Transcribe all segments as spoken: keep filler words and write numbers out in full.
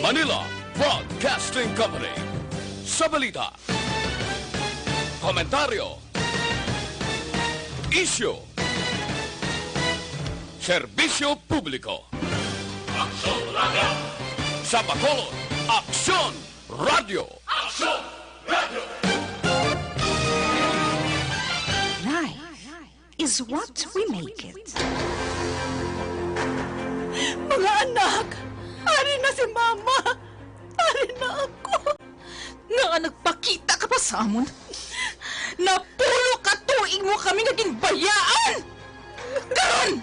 Manila Broadcasting Company. Sa balita, komentaryo, isyu, serbisyo publiko. Aksyon Radyo! Sa Bacolod, Aksyon Radyo! Aksyon Radyo! Life is what we make it. Mga anak, ari na si Mama. Ari na ako. Nga nagpakita ka pa sa amon? Napulo ka tuig mo kami nga ginbayaan! Karon,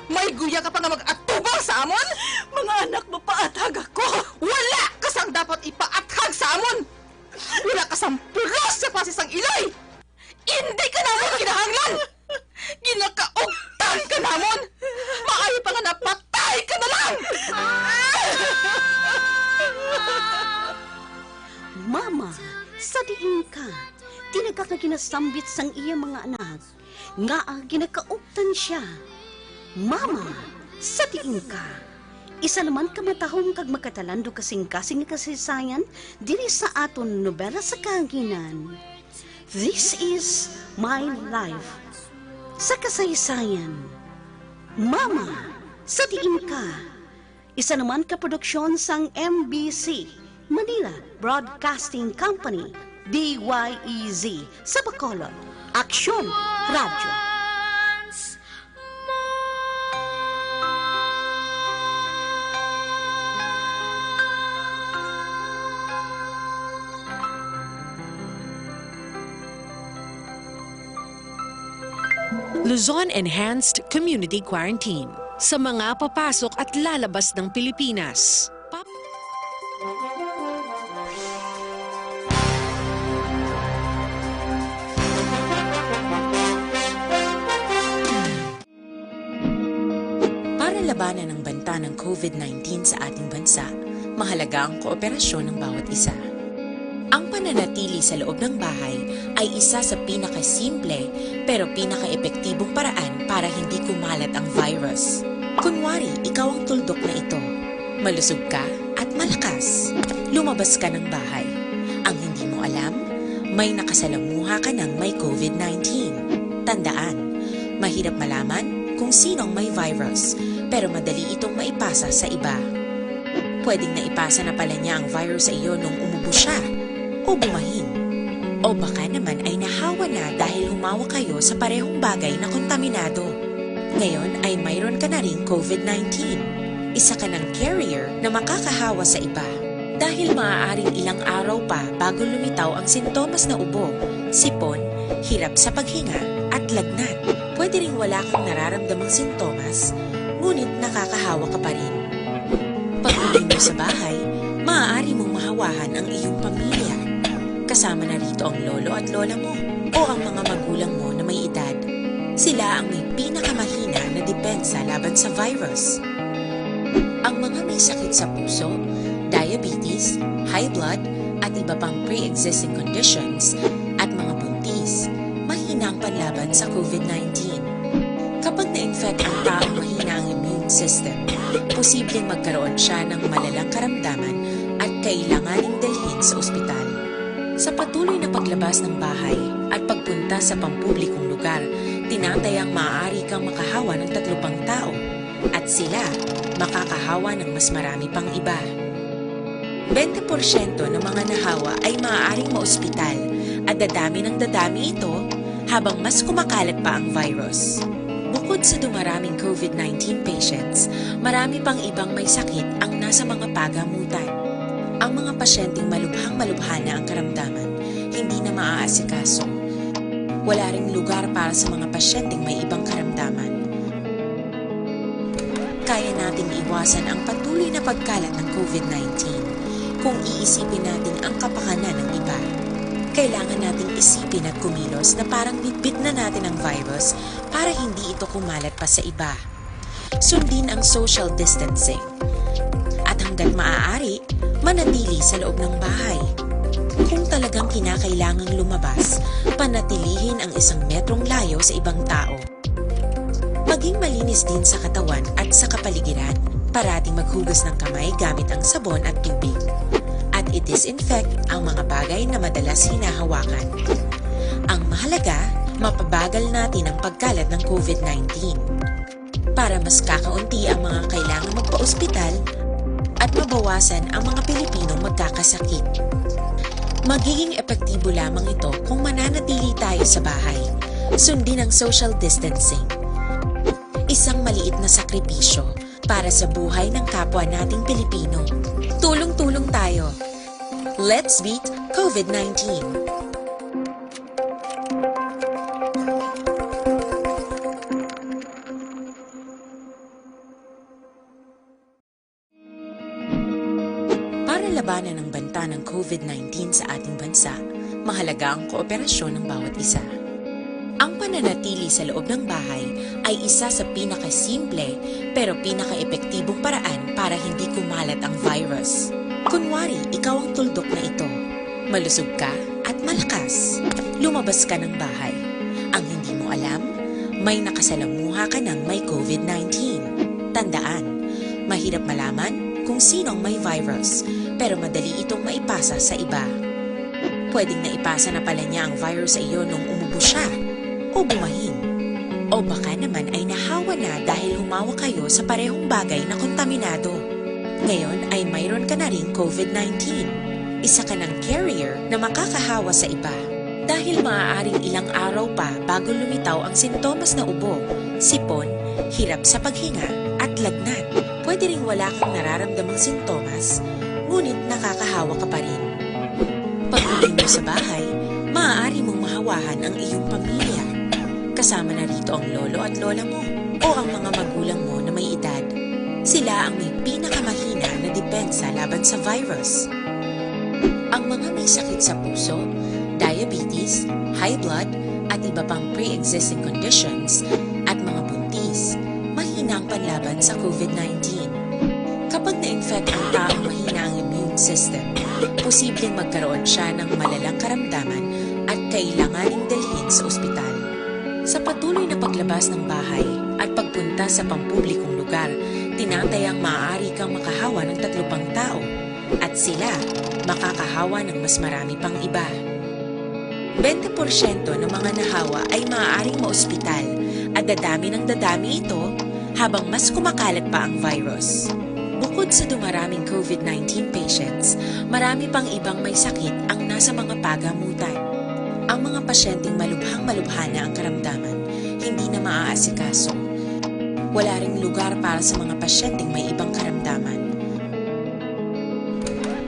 may guya ka pa nga mag-atubang sa amon? Mga anak, mapaathag ako. Wala ka sang dapat ipaathag sa amon! Wala ka sang pulos sa pasis sang iloy! Indi ka namon kinahanglan! Ginakaugtan ka namon! Maayo pa nga napatay ka na lang! Mama, sa diin ka? Tinaga nga ginasambit sang iya mga anak, ngaa ginakaugtan sia. Mama, sa diin ka? Isa naman ka matahom kag makatalandog kasing-kasing nga kasaysayan diri sa aton nobela sa kahanginan. This is my life. Sa kasaysayan. Mama, sa diin ka? Isa naman ka produksyon sang M B C, Manila Broadcasting Company, D Y E Z, sa Bacolod. Aksyon Radyo. Luzon Enhanced Community Quarantine. Sa mga papasok at lalabas ng Pilipinas. Pap- Para labanan ang banta ng COVID nineteen sa ating bansa, mahalaga ang kooperasyon ng bawat isa. Ang pananatili sa loob ng bahay ay isa sa pinakasimple pero pinakaepektibong paraan para hindi kumalat ang virus. Kunwari, ikaw ang tuldok na ito. Malusog ka at malakas. Lumabas ka ng bahay. Ang hindi mo alam, may nakasalamuha ka ng may COVID nineteen. Tandaan, mahirap malaman kung sino ang may virus, pero madali itong maipasa sa iba. Pwedeng naipasa na pala niya ang virus sa iyo nung umubo siya o bumahin. O baka naman ay nahawa na dahil humawak kayo sa parehong bagay na kontaminado. Ngayon ay mayroon ka na ring COVID nineteen. Isa ka ng carrier na makakahawa sa iba. Dahil maaaring ilang araw pa bago lumitaw ang sintomas na ubo, sipon, hirap sa paghinga, at lagnat. Pwede ring wala kang nararamdamang sintomas, ngunit nakakahawa ka pa rin. Pag-uwi mo sa bahay, maaari mong mahawahan ang iyong pamilya. Kasama na rito ang lolo at lola mo o ang mga magulang mo na may edad. Sila ang may pinakamahina na depensa laban sa virus. Ang mga may sakit sa puso, diabetes, high blood, at iba pang pre-existing conditions, at mga buntis, mahina ang panlaban sa COVID nineteen. Kapag na-infect ang taong mahina ang immune system, posibleng magkaroon siya ng malalang karamdaman at kailanganing dalhin sa ospital. Sa patuloy na paglabas ng bahay at pagpunta sa pampublikong lugar, tinatayang maaari kang makahawa ng tatlo pang tao, at sila makakahawa ng mas marami pang iba. Bente porsyento ng mga nahawa ay maaaring maospital, at dadami ng dadami ito habang mas kumakalat pa ang virus. Bukod sa dumaraming COVID nineteen patients, marami pang ibang may sakit ang nasa mga pagamutan. Ang mga pasyenteng malubhang-malubha na ang karamdaman, hindi na maaasikaso. Wala ring lugar para sa mga pasyenteng may ibang karamdaman. Kaya nating iwasan ang patuloy na pagkalat ng COVID nineteen kung iisipin natin ang kapakanan ng iba. Kailangan nating isipin at kumilos na parang bitbit na natin ang virus para hindi ito kumalat pa sa iba. Sundin ang social distancing. At hanggat maaari, manatili sa loob ng bahay. Kung talagang kinakailangang lumabas, panatilihin ang isang metrong layo sa ibang tao. Maging malinis din sa katawan at sa kapaligiran. Parating maghugas ng kamay gamit ang sabon at tubig. At i-disinfect ang mga bagay na madalas hinahawakan. Ang mahalaga, mapabagal natin ang pagkalat ng COVID nineteen. Para mas kakaunti ang mga kailangang magpa-ospital at mabawasan ang mga Pilipinong magkakasakit. Magiging epektibo lamang ito kung mananatili tayo sa bahay. Sundin ang social distancing. Isang maliit na sakripisyo para sa buhay ng kapwa nating Pilipino. Tulong-tulong tayo. Let's beat COVID nineteen. Para labanan ang banta ng COVID nineteen sa ating bansa, mahalaga ang kooperasyon ng bawat isa. Ang pananatili sa loob ng bahay ay isa sa pinakasimple pero pinakaepektibong paraan para hindi kumalat ang virus. Kunwari, ikaw ang tuldok na ito. Malusog ka at malakas. Lumabas ka ng bahay. Ang hindi mo alam, may nakasalamuha ka ng may COVID nineteen. Tandaan, mahirap malaman kung sino ang may virus, pero madali itong maipasa sa iba. Pwedeng naipasa na pala niya ang virus sa iyo nung umubo siya o bumahin. O baka naman ay nahawa na dahil humawa kayo sa parehong bagay na kontaminado. Ngayon ay mayroon ka na ring COVID nineteen. Isa ka ng carrier na makakahawa sa iba. Dahil maaaring ilang araw pa bago lumitaw ang sintomas na ubo, sipon, hirap sa paghinga, at lagnat. Pwede ring wala kang nararamdamang sintomas, ngunit nakakahawa ka pa rin. Pag-uwi mo sa bahay, maaari mong mahawahan ang iyong pamilya. Kasama na rito ang lolo at lola mo o ang mga magulang mo na may edad. Sila ang may pinakamahina na depensa laban sa virus. Ang mga may sakit sa puso, diabetes, high blood, at iba pang pre-existing conditions, at mga buntis, mahina ang panlaban sa COVID nineteen. Kapag na-infect ang taong mahina ang immune system, posibleng magkaroon siya ng malalang karamdaman at kailanganing dalhin sa ospital. Sa patuloy na paglabas ng bahay at pagpunta sa pampublikong lugar, tinatayang maaari kang makahawa ng tatlo pang tao at sila makakahawa ng mas marami pang iba. Bente porsyento ng mga nahawa ay maaaring maospital at dadami ng dadami ito habang mas kumakalat pa ang virus. Bukod sa dumaraming COVID nineteen patients, marami pang ibang may sakit ang nasa mga pagamutan. Ang mga pasyenteng malubhang-malubha na ang karamdaman, hindi na maaasikaso. Wala ring lugar para sa mga pasyenteng may ibang karamdaman.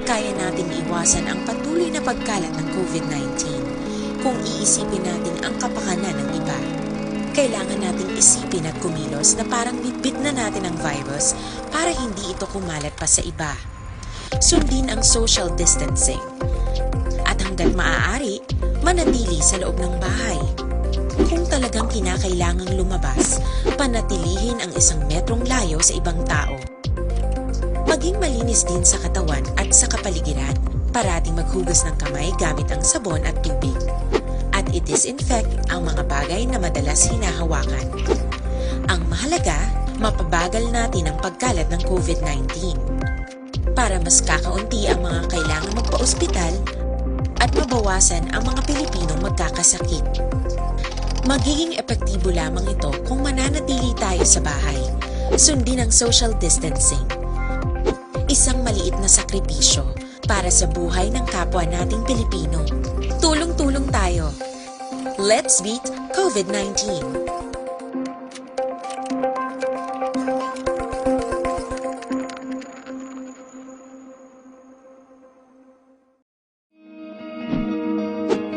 Kaya nating iwasan ang patuloy na pagkalat ng COVID nineteen kung iisipin natin ang kapakanan ng iba. Kailangan nating isipin at kumilos na parang bitbit na natin ang virus para hindi ito kumalat pa sa iba. Sundin ang social distancing. At hanggat maaari, manatili sa loob ng bahay. Kung talagang kinakailangang lumabas, panatilihin ang isang metrong layo sa ibang tao. Maging malinis din sa katawan at sa kapaligiran. Parating maghugas ng kamay gamit ang sabon at tubig. At i-disinfect ang mga bagay na madalas hinahawakan. Ang mahalaga, mapabagal natin ang pagkalat ng COVID nineteen. Para mas kakaunti ang mga kailangang magpa-ospital at mabawasan ang mga Pilipinong magkakasakit. Magiging epektibo lamang ito kung mananatili tayo sa bahay. Sundin ang social distancing. Isang maliit na sakripisyo para sa buhay ng kapwa nating Pilipino. Tulong-tulong tayo. Let's beat COVID nineteen.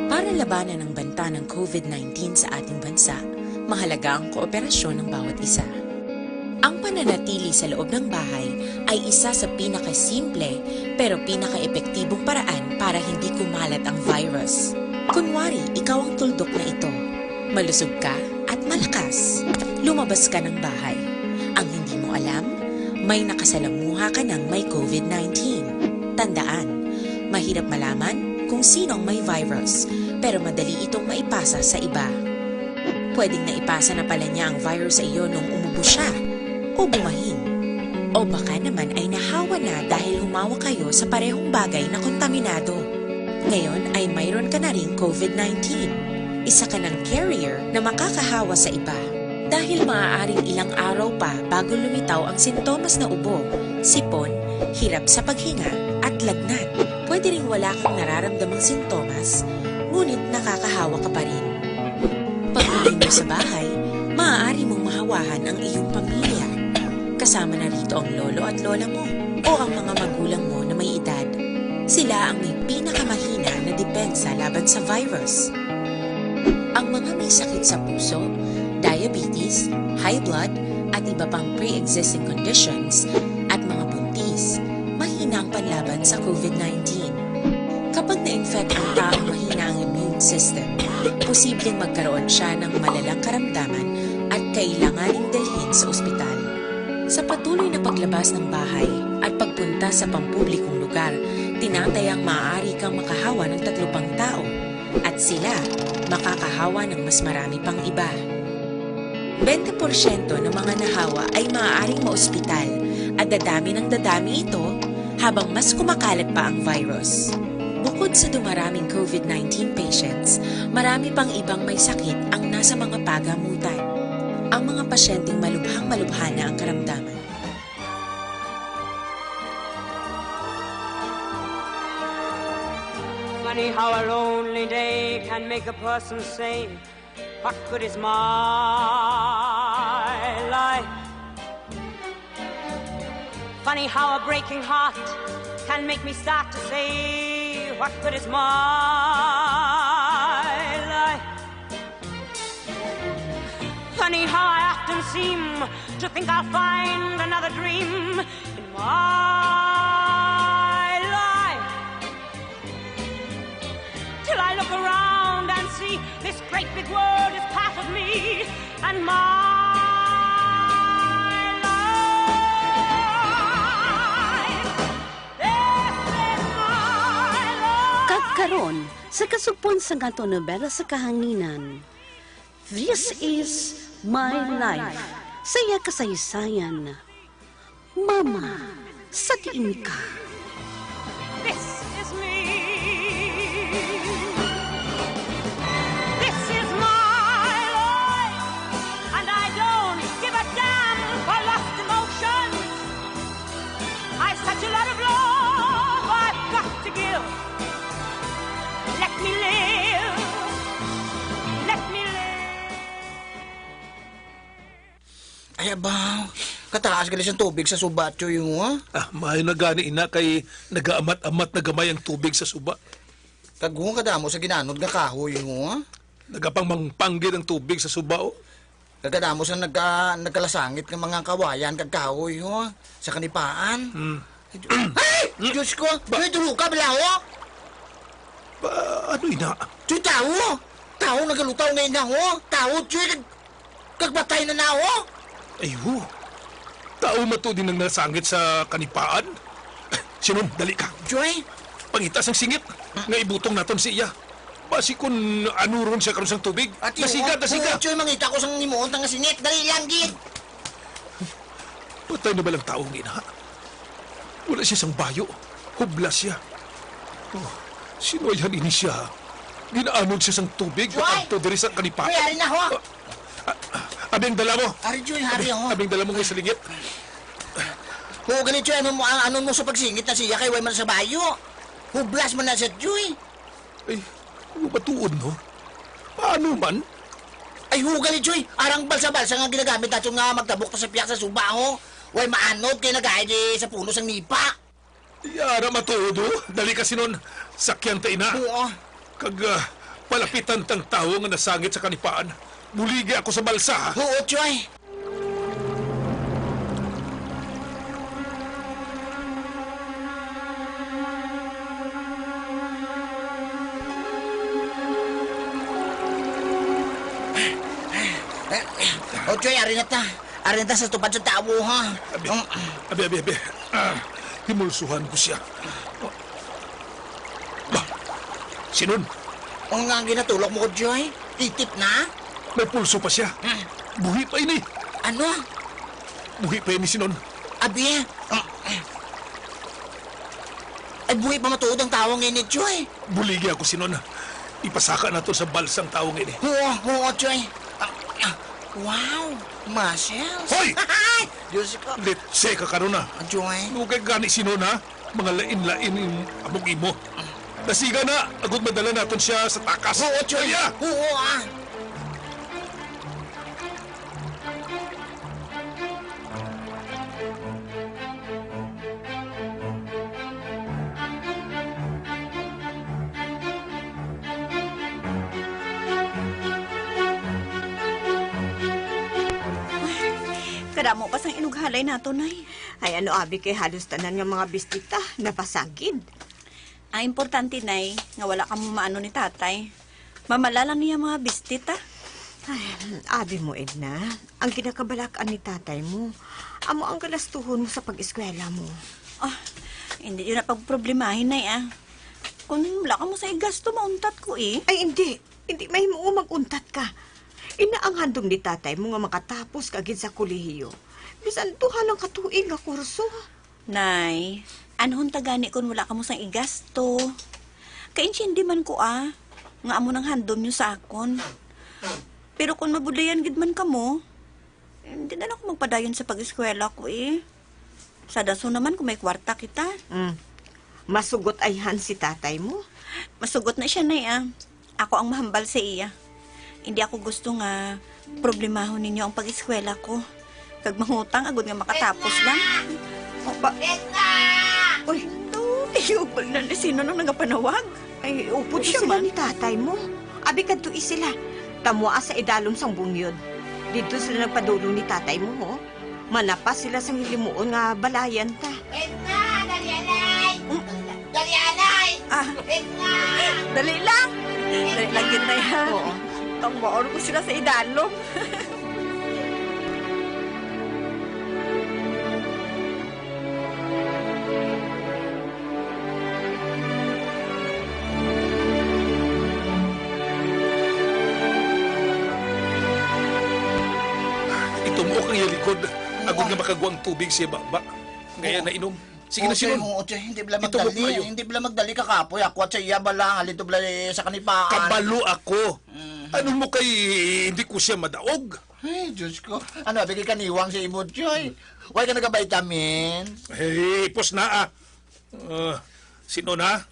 Para labanan ang banta ng COVID nineteen sa ating bansa, mahalaga ang kooperasyon ng bawat isa. Ang pananatili sa loob ng bahay ay isa sa pinakasimple pero pinakaepektibong paraan para hindi kumalat ang virus. Kunwari, ikaw ang tuldok na ito. Malusog ka at malakas. Lumabas ka ng bahay. Ang hindi mo alam, may nakasalamuha ka ng may COVID nineteen. Tandaan, mahirap malaman kung sino ang may virus, pero madali itong maipasa sa iba. Pwedeng naipasa na pala niya ang virus sa iyo nung umubo siya o bumahin. O baka naman ay nahawa na dahil humawak kayo sa parehong bagay na kontaminado. Ngayon ay mayroon ka na ring covid nineteen. Isa ka ng carrier na makakahawa sa iba. Dahil maaaring ilang araw pa bago lumitaw ang sintomas na ubo, sipon, hirap sa paghinga, at lagnat. Pwede ring wala kang nararamdamang sintomas, ngunit nakakahawa ka pa rin. Pag-uwi mo sa bahay, maaari mong mahawahan ang iyong pamilya. Kasama na rito ang lolo at lola mo o ang mga magulang mo na may edad. Sila ang may pinakamahina na depensa laban sa virus. Ang mga may sakit sa puso, diabetes, high blood, at iba pang pre-existing conditions, at mga buntis, mahina ang panlaban sa covid nineteen. Kapag na-infect ang taong mahina ang immune system, posibleng magkaroon siya ng malalang karamdaman at kailanganing dalhin sa ospital. Sa patuloy na paglabas ng bahay at pagpunta sa pampublikong lugar, tinatayang maaari kang makahawa ng tatlo pang tao, at sila makakahawa ng mas marami pang iba. Bente porsyento ng mga nahawa ay maaaring maospital, at dadami ng dadami ito habang mas kumakalat pa ang virus. Bukod sa dumaraming covid nineteen patients, marami pang ibang may sakit ang nasa mga pagamutan. Ang mga pasyenteng malubhang-malubha na ang karamdaman. Funny how a lonely day can make a person say, "What good is my life?" Funny how a breaking heart can make me start to say, "What good is my life?" Funny how I often seem to think I'll find another dream in my life, till I look around and see this great big world is part of me and my life. This is my life. Kag karon, sa kasugpon sang aton nobela sa kahanginan, This is My Life, sa iya kasaysayan. Mama, sa diin ka? This is me. This is my life, and I don't give a damn for lost emotions. I've such a lot of love I've got to give. Let me live. Let me live. Ay, abaw. Kataas gali sang tubig sa suba, Choy, ho, ha? Ah, maayo na gani ina kay nagaamat-amat na gamay ang tubig sa suba. Kag ho, kadamo sa ginanod nga kahoy, ho, ha? Nagapangmangpang gid ang tubig sa suba, oh. Kag kadamo sa nagka-, nagkalasangit nga mga kawayan kag kahoy, ho, sa kanipaan. Hmm. Ay! Diyos ko! Ba- Choy, tulo ka bala, ho? Ba, ano ina? Choy, tawo! Tawo nagalutaw nga ina, ho! Tawo, Choy, kag, kag patay na na, ho! Ay, ho. Tawo man to din ang nasangit sa kanipaan. Sinon, dali ka. Choy? Pangita sang singit nga ibutong naton sa iya. Basi kun ano ron siya karon sang tubig. Ati, Dasiga, ho, dasiga. Choy, mangita ko sang himuon ta nga singit. Dali lang, gid. Patay na ba lang tawo nga ina? Wala siya sang bayo. Hublas siya. Oh, sinuwayhan ini siya. Ginaanod siya sang tubig Joy! Paadto diri sa kaliparan. Joy, ari na, ho! Ah, ah, abing dala mo. Ari, Joy, ari, ho. Abing dala mo nga salingit. Ho, gani, Joy, ano mo, ano mo sa pagsingit na siya kay way man sa bayo? Hublas man na siya, Joy. Ay, ano ba tuod, no? Paano man? Ay, hugali, Joy. Arang balsa-balsa nga ginagamit naton nga magtabok ta sa piyak sa suba, ho. Way maanod kay nagaay di sa puno sang nipa. Yara matuod, ho. Dali ka sinon. Sakyan ta ina. Oo. Kag, ah, palapitan tang tawo nga nasangit sa kanipaan. Buligi ako sa balsa, ha? Oo, Joy. O, Choy, ari na ta. Ari na ta sa tupad sa tawo, ha? Abi, Um, abi, abi, abi. Ah, himulsuhan ko siya. Ba, sinon? Ang nga ginatulok mo ko, Choy? Titip na? May pulso pa siya. Hmm. Buhi pa ini. Ano? Buhi pa ini, Sinon. Abi, ah. Ay, buhi pa matuod ang tawo nga ini, Choy. Buligi ako, Sinon. Ipasaka nato sa balsa ang tawo nga ini. Oo, oo, Choy. Ah, ah, wow, muscles. Hoy! Diyos ko. Letse ka karon, ah. Ah, Choy. Lugay gani, Sinon, ha? Mga lain-lain yung among imo. Dasiga na, agud madala naton siya sa takas. Oo, Choy. Dali, ah. Oo, ah. Kadamo pa sang inughalay nato, Nay. Ay, ano, abi, kay halos tanan nga mga bistita napasagid. Ang importante, Nay, nga wala kamo maano ni Tatay. Mamala lang niya mga bistita. Ay, abi mo, Edna, ang ginakabalakan ni tatay mo, amo ang galastuhon mo sa pag-eskwela mo. Ah, hindi yun ang pagproblemahin, Nay, ah. Kung wala kamo sa igasto, mauntat ko, eh. Ay, hindi. Hindi mahimo nga mag-untat ka. Ina ang handom ni tatay mo nga makatapos ka gid sa kolehiyo. Bisan duha lang ka tuig nga kurso. Nay, anhon ta gani kon wala kamo sang igasto? Kaintindi man ko, ah, nga amo nang handom niyo sa akon. Pero kon mabudlayan gid man kamo, hindi na lang ko magpadayon sa pag-eskwela ko, eh. Sa dason naman kung may kwarta kita. Mm. Masugot ayhan si tatay mo? Masugot na siya, Nay, ah. Ako ang mahambal sa iya. Hindi ako gusto nga problemahon ninyo ang pag-eskwela ko. Kag mangutang agud nga makatapos lang. O, ba- Edna! Uy, no, tiyog, wala na sino nang nagapanawag. Ay, upod Uy, siya sila man. Ni tatay mo. Abi, kadtoi sila. Tamwa sa idalom sang bungyod. Didto sila nagpadulong ni tatay mo, ho. Manapas sila sang hilimuon nga balayan ta. Edna, dali anay! Hmm? Dali anay! Ah. Edna! Dali lang! Dali lang, Edna. Gid na yan. Oo. Tambaon ko sila sa idalom. Itumok ang iya likod, agud nga makagwang tubig siya baba. Kaya Oo. nainom. Sige na, Oo, Choy, Simon. Oo, Choy, hindi bala Itumok magdali. Kayo. Hindi bala magdali ka kapoy. Ako at sa iya bala, halito bala eh, sa kanipaan. Kabalo ako. Mhm. Ano mo kay hindi ko siya madaog? Ay, Diyos ko. Ano, abi kay kaniwang sa imo, Choy? Why ka nagavitamins? Hey, pos na ah. Ah, sino na?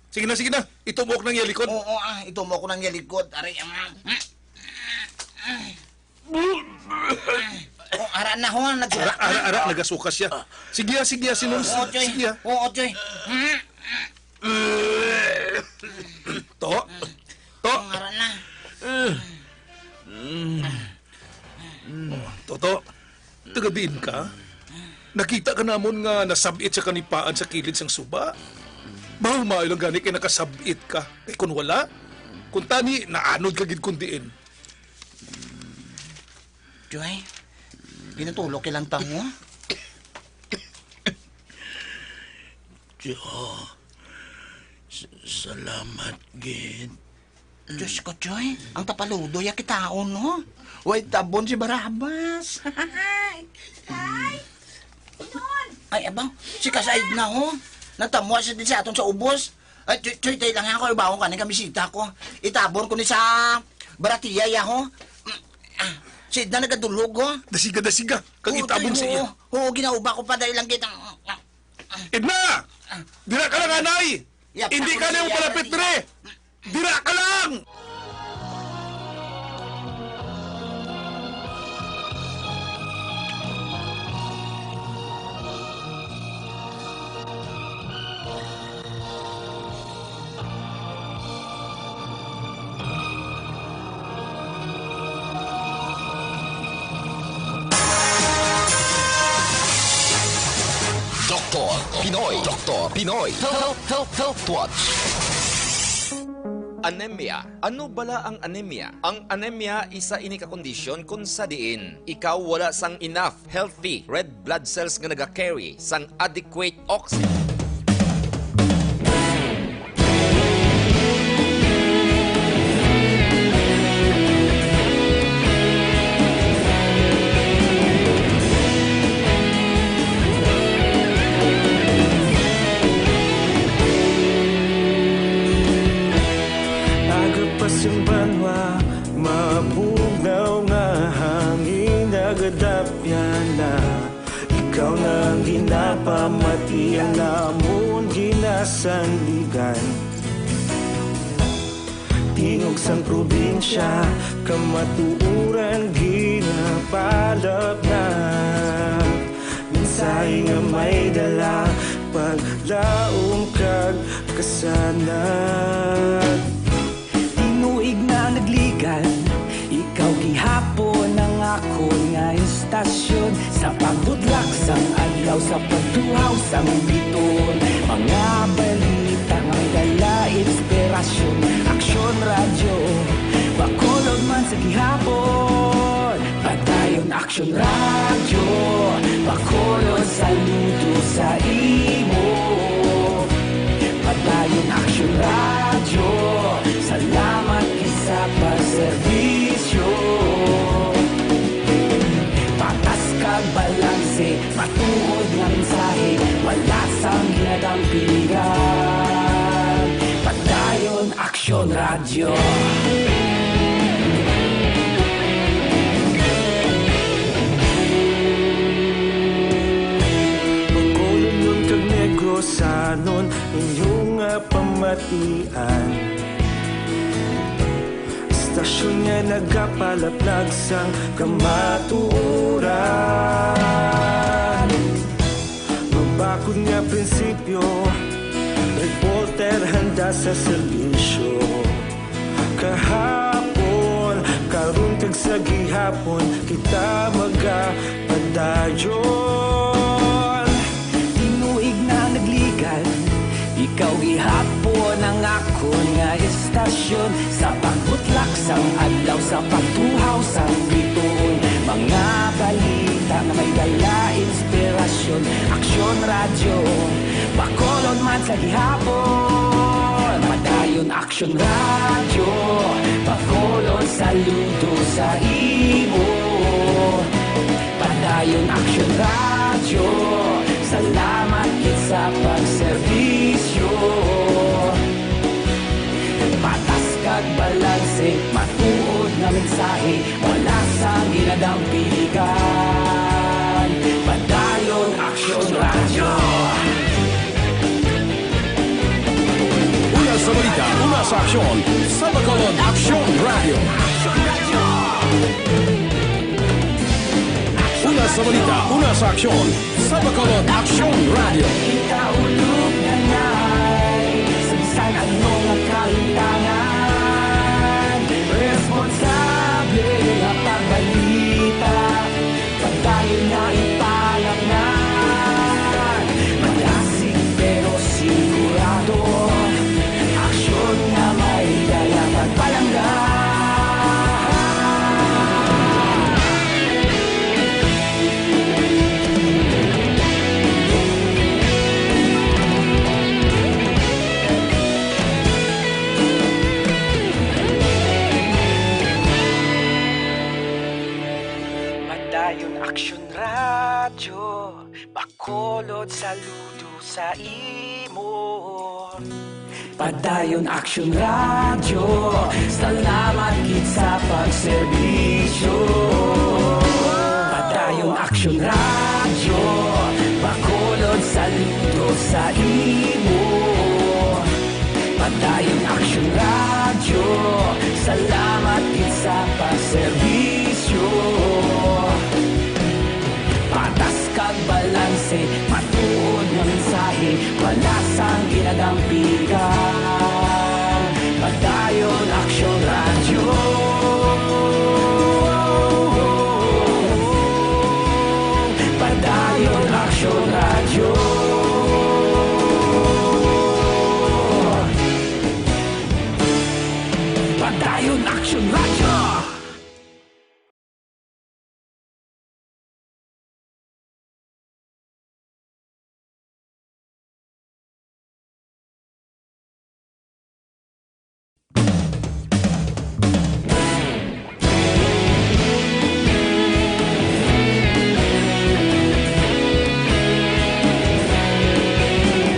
Sige na, sige na. Itumok nang iya likod. Oo, ah, itumok ko nang iya likod. Aray, ah. Oh, ara na ho, nag- Ara, ara, ara, nagasuka siya. Sige, ah, sige, ah, sinunod. Oo, Choy. Sige, ah. Oo, Choy. To. To. Oh, ara na. Toto, taga diin ka? Nakita ka namon nga nasab-it sa kanipaan sa kilid sang suba. Mahumayo lang gani kay nakasab-it ka. Kay kun wala, kun tani, naanod ka gid kun diin. Joy, ginatulok ka lang ta mo? Jo, s-, salamat gid. Diyos ko, Joy, ang tapaludo ya kitaon, no? Way tabon si Barabas. Ay! Inon! Ay, abang, si Kasaid na, ho. Nagtamwa siya din sa aton sa ubos. Ay, Choy, Choy, tayo lang ako, ibawon ka ni kamisita ko. Itabor ko ni sa baratiya, ya, ho. Ah, si Edna nagadulog, ho. Dasiga, dasiga. Kag Oo, itabor Choy, sa iya. Oo, oo, ginauba ko pa, dahil lang kita. Edna! Dira ka lang, anay! Ya, hindi ako ka na yung siya, palapit baratiya. Dire! Dira ka lang! Doktor Pinoy. Doktor Pinoy. Health, health, health, health watch. Anemia. Ano bala ang anemia? Ang anemia isa ini ka kondisyon kung sa diin ikaw wala sang enough healthy red blood cells nga naga-carry sang adequate oxygen. Nagadapyan na, ikaw na ang ginapamatian, namon ginasandigan. Tingog sang probinsya, kamatuoran ginapalapnag. Mensahe nga may dala, paglaom kag kasanag. Tinuig na nagligan, ikaw gihapon ang akon nga istasyon. Sa pagbutlak sang adlaw, sa pagtuhaw sang bituon, mga balita nga may dala inspirasyon. Aksyon Radyo, Bacolod man sa gihapon. Padayon Aksyon Radyo, Bacolod, saludo sa imo. Padayon Aksyon Radyo, salamat gid sa pagserbisyo. Patas kag balanse, matuod nga mensahe, wala sang ginadampigan. Padayon Aksyon Radyo. Bacolodnon kag Negrosanon, inyo nga pamatian. Istasyon nga nagapalapnag sang kamatuoran. Mabakod nga prinsipyo, reporter handa sa serbisyo. Kahapon, karon kag sa gihapon, kita magapadayon. Tinuig na nagligan, ikaw gihapon ang akon nga istasyon. Sa pagbutlak sang adlaw, sa pagtuhaw sang bituon, mga balita nga may dala inspirasyon. Aksyon Radyo, Bacolod man sa gihapon. Padayon Aksyon Radyo, Bacolod, saludo sa imo. Padayon Aksyon Radyo, salamat gid sa pagserbisyo. Patas kag balanse, matuod nga mensahe, wala sang ginadampigan. Padayon Aksyon Radyo. Una sa balita, una sa aksyon, sa Bacolod Aksyon Radyo. Una sa balita, una sa aksyon, sa Bacolod Aksyon Radyo. Kita ulog na nai sa bisan ano nga kalimtangan. Responsable nga pagbalita, padayon nga ipalapngan. Malasig pero sigurado, aksyon nga may dala pagpalangga. Padayon Aksyon Radyo, Bacolod, saludo sa imo. Padayon Aksyon Radyo, salamat gid sa pagserbisyo. Padayon Aksyon Radyo, Bacolod, saludo sa imo. Padayon Aksyon Radyo, salamat gid sa pagserbisyo. Patas kag balanse, matuod nga mensahe, wala sang ginadampigan. Padayon Aksyon Radyo. Padayon Aksyon Radyo. Padayon Aksyon Radyo.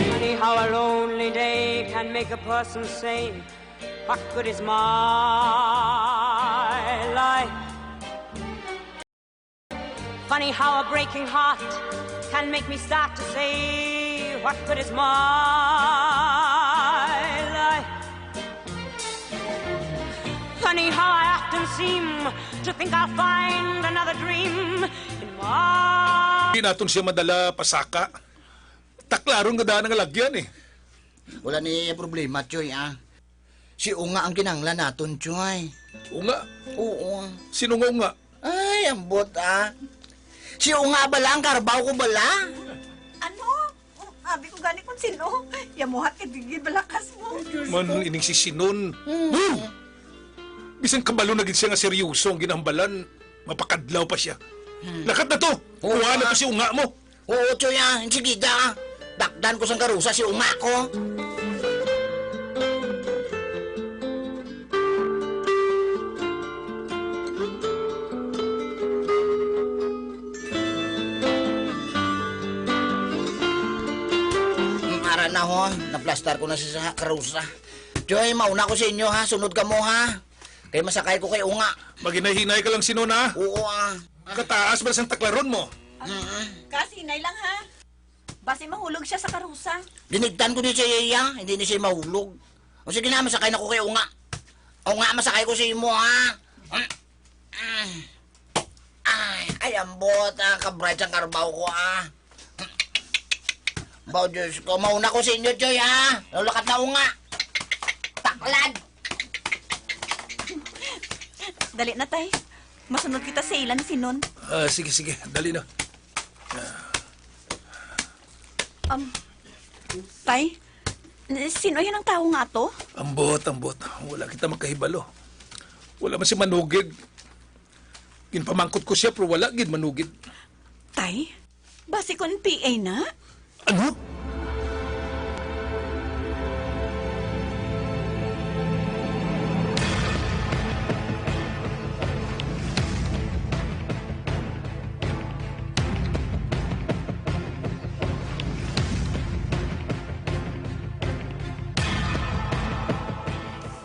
Funny how a lonely day can make a person say, "What good is my life?" Funny how a breaking heart can make me start to say, "What good is my life?" Funny how I often seem to think I'll find another dream in my... Di naton siya madala pasaka. Taklaron nga daan ang lagyan, eh. Wala ni problema, Choy, ah. Si Unga ang kinahanglan naton, Choy. Unga? Oo. Sino nga Unga? Ay, ambot, ah. Si Unga bala ang karbaw ko bala. Ano? Abi ko gani kung sino. Yamuhat ka, digid balakas mo. Man, ining si Sinon. Hmm. Huh! Bisan kabalo na gid siya nga seryoso ang ginambalan, mapakadlaw pa siya. Hmm. Lakat na to! Oo, Kuha na ah. to si Unga mo! Oo, Choy, ah. Sige, da. Dakdan ko sang karusa si Unga ko. Mm, ara na, ho. Naplastar ko na si sa karusa. Choy, mauna ko sa inyo, ha. Sunod kamo, ha. Kay masakay ko kay Unga. Maghinay-hinay ka lang, Sinon, ha. Oo, ah. Kataas ba sang taklaron mo? Mm-mm. Kas, hinay lang, ha. Basi mahulog siya sa karusa. Dinigtan ko ni siya, iya. Hindi ni siya mahulog. O sige na, masakay na ko kay Unga. Unga, masakay ko sa imo, ha. Ay, ay, ambot, ah, ka-bright sang karbaw ko, ah. Baw, Diyos ko, mauna ko sa inyo, Choy, ha? Lalakat na Unga. Taklad! Dali na, tay. Masunod kita sa ila ni Sinon. Ah, sige, sige. Dali na. Um, tay, sino yan ang tawo nga ato? Ambot, ambot. Wala kita makahibalo. Wala man si Manugid. Ginpamangkot ko siya, pero wala gid manugid. Tay, basi kon P A na? Ano?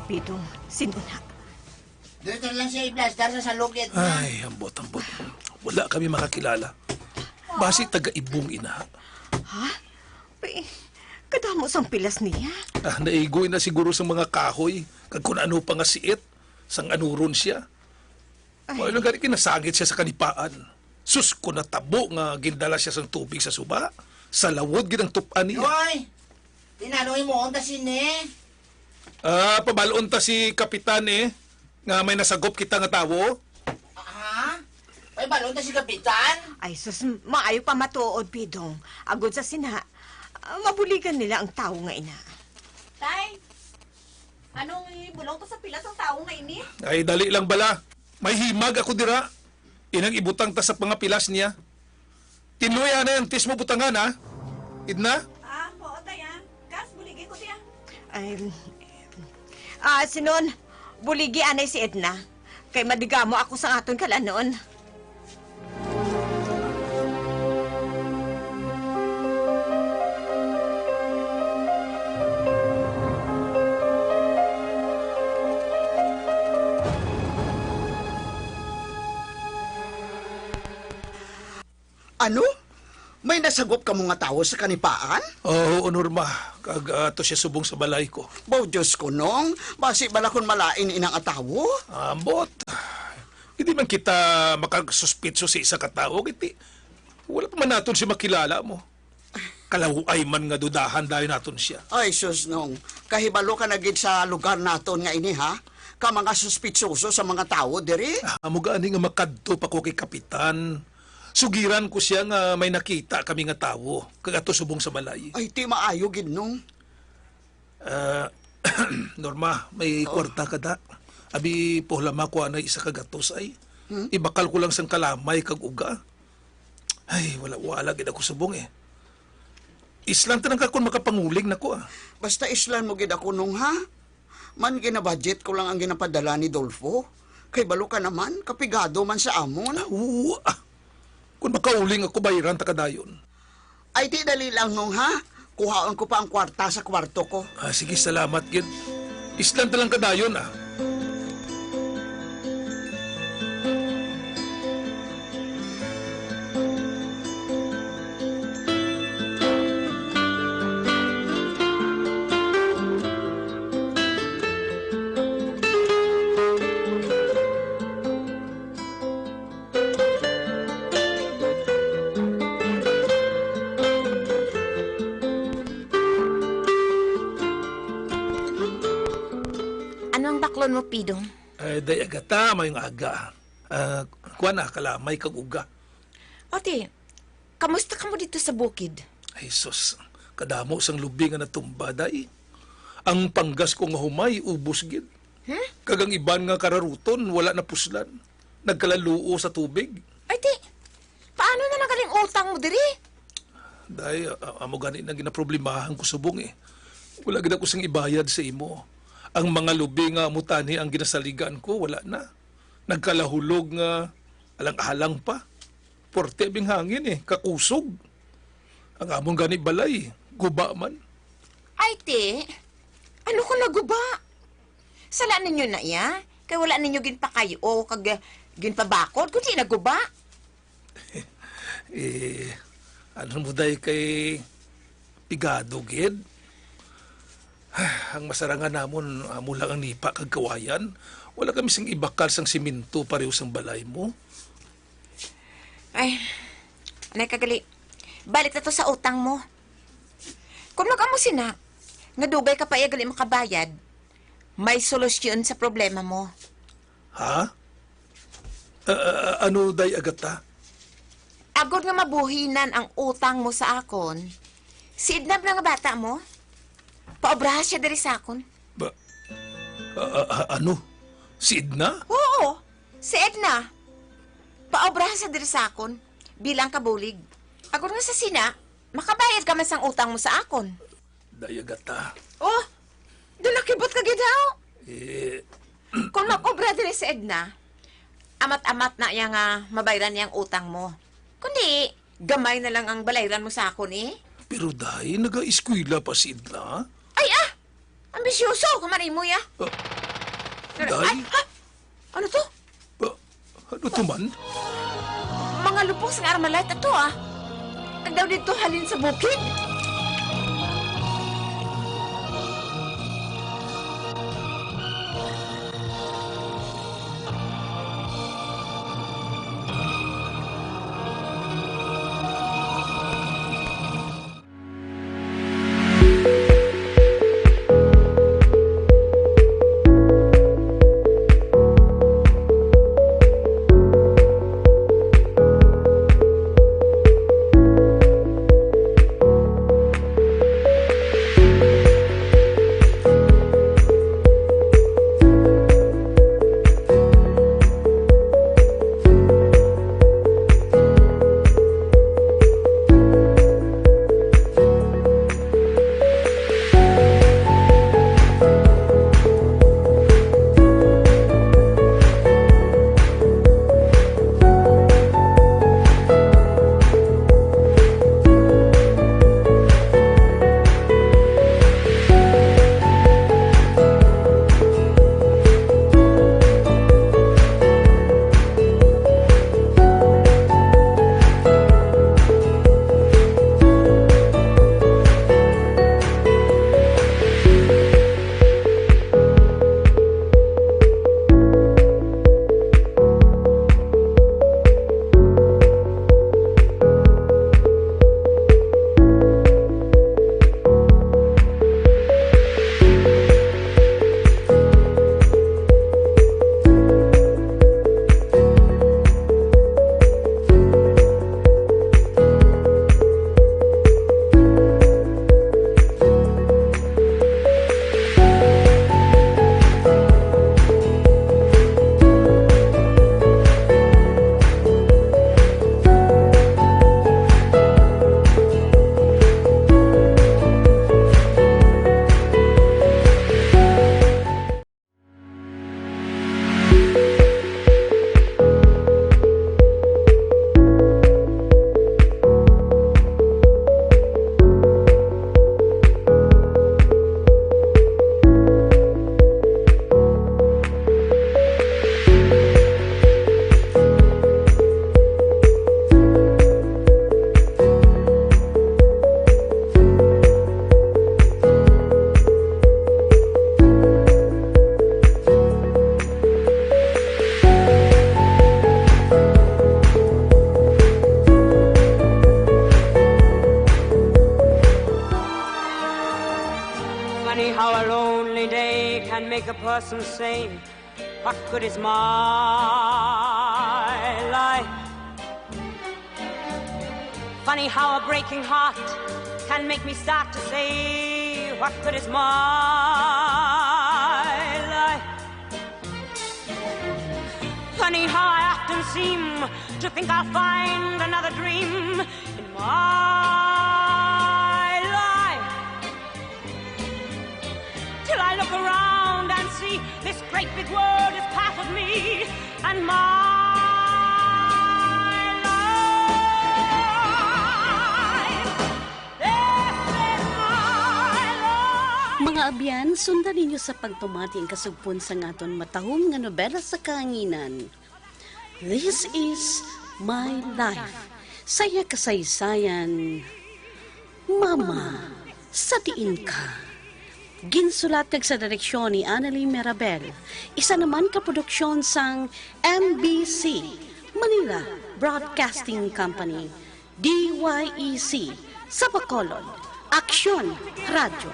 Pidong, sino na? Dito lang siya i-plaster sa salog, Edna. Ay, ambot, ambot. Wala kami makakilala. Basi taga Ibong ina. Ha? Uy, kadamo sang pilas niya. Ah, naigoy na siguro sa mga kahoy, kag kun ano pa nga siit, sang anuron siya. Ay. Paano gani kinasangit siya sa kanipaan? Sus, kung natabo nga gindala siya sang tubig sa suba, sa lawod gid ang tup-an niya. Hoy! Tinano himuon ta sini? Ah, pabalon ta si Kapitan, eh, nga may nasagop kita nga tawo. Ha? May balon ta si Kapitan? Ay, sus, maayo pa matuod, Pidong. Agod sa sina, ah, mabuligan nila ang tawo nga ina. Tay, anong ibulong to sa pilas ang tawo nga ini? Ay, dali lang bala. May himag ako dira. Inang ibutang ta sa mga pilas niya. Tinluy anay ang tis mo butangan, ha? Idna? Ah, oo, tay, ah. Kas, buligi ko siya. Ay, ah, Sinon, buligi anay si Edna. Kay madigamo ako sa aton kalanon. Ano? May nasagop kamo nga tawo sa kanipaan? Oo, Norma. Kag, ah, ato siya subong sa balay ko. Baw, Diyos ko, Nong. Basi bala kon malain ina nga tawo? Ambot. Hindi man kita makasuspitso sa isa ka tawo, kiti wala pa man naton siya makilala mo. Kalaway man nga dudahan dayon naton siya. Ay, sus, Nong. Kahibalo ka na gid sa lugar naton nga ini, ha? Ka mga suspitsoso sa mga tawo diri? Ah, amo gani nga makadto pa ko kay Kapitan. Sugiran ko siya nga may nakita kami nga tawo, kag ato subong sa balay. Ay, ti maayo gid, Nong. Ah, Norma, may Oo. kwarta ka da? Abi, pahulam ako anay isa ka gatos ay. Hmm? Ibakal ko lang sang kalamay kag uga. Ay, wala, wala gid ako subong eh. Islan ta lang ka kung makapanguling na ko, ah. Basta islan mo gid ako, Nong, ha? Man, ginabudget ko lang ang ginapadala ni Dolfo. Kay balo ka naman, kapigado man sa amon. Ah, oo, ah. Kung makauling ako, bayaran ta ka dayon. Ay, di dali lang, Nong, ha? Kuhaon ko pa ang kwarta sa kwarto ko. Ah, sige, salamat gid. Islan ta lang ka dayon, ah. mo, Pidong? Eh, day Agata, may nga aga. Ah, kuwan na, kalamay kag uga. Ate, kamusta ka mo dito sa bukid? Ay, sus, kadamo sang lubi nga natumba, day. Ang panggas ko nga humay, ubos gid. Hmm? Kag ang iban nga kararuton, wala na puslan. Nagkalaluo sa tubig. Ay, ti, paano na lang galing utang mo diri? Day, a-, amo gani na ginaproblemahan ko subong eh. Wala gid ako sing ibayad sa imo. Ang mga lubi nga amo tani ang ginasaligan ko, wala na. Nagkalahulog nga alang-alang pa. Porte bing hangin eh, kakusog. Ang amon gani balay, guba man. Ay, ti, ano ko naguba? Sala ninyo na iya, kay wala ninyo ginpakayo kag ginpabakod, kundi naguba. Eh, ano mo, day, kay pigado gid. Ang masarangan namon, amo lang ang nipa kag kawayan. Wala kami sing ibakal sang simento pareho sang balay mo. Ay, anay ka gali. Balik na to sa utang mo. Kung mag-amo sina, nga dugay ka pa iya gali makabayad, may solusyon sa problema mo. Ha? Ah, ah, ano, day Agata? Agod nga mabuhinan ang utang mo sa akon, si Edna ba nga bata mo? Paobraha siya diri sa akon. Ba, ah, ah, ah, ano? Si Edna? Oo, si Edna. Paobraha siya diri sa akon bilang kabulig. Agod nga sa sina, makabayad ka man sang utang mo sa akon. Day Agata. Oh, dunakibot ka gid, haw? Eh, kung mag-obra diri si Edna, amat-amat na iya nga mabayran niya ang utang mo. Kundi, gamay na lang ang balayran mo sa akon, eh. Pero, day, nagaeskwela pa si Edna. Ay, ah! Ambisyoso ka man, imo, ya. Ah, Pero, day? Ay, ha? Ano to? Ah, ano to man? Mga lupos nga Armalite ato, ah. Kag daw didto halin sa bukid. and say, what good is my life? Funny how a breaking heart can make me start to say, what good is my life? Funny how I often seem to think I'll find another dream in my life. Till I look around and see this great big world is part of me and my life. This is my life. Mga abyan, sundan ninyo sa pagpamati ang kasugpon sang aton matahom nga nobela sa kahanginan. This is my life. Sa iya kasaysayan, Mama, sa diin ka? Ginsulat kag sa direksyon ni Annalie Mirabel. Isa naman ka produksyon sang M B C, Manila Broadcasting Company, D Y E C, sa Bacolod, Aksyon Radyo.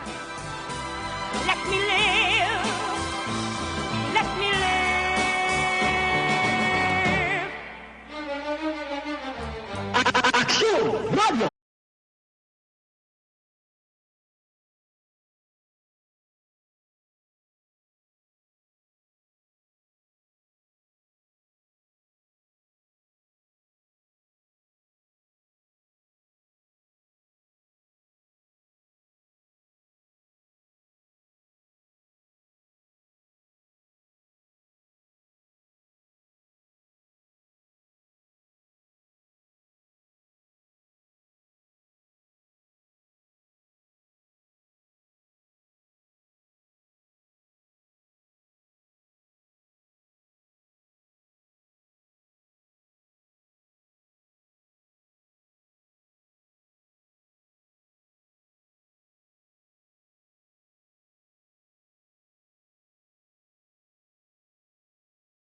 Let me live. Let me live. Aksyon Radyo.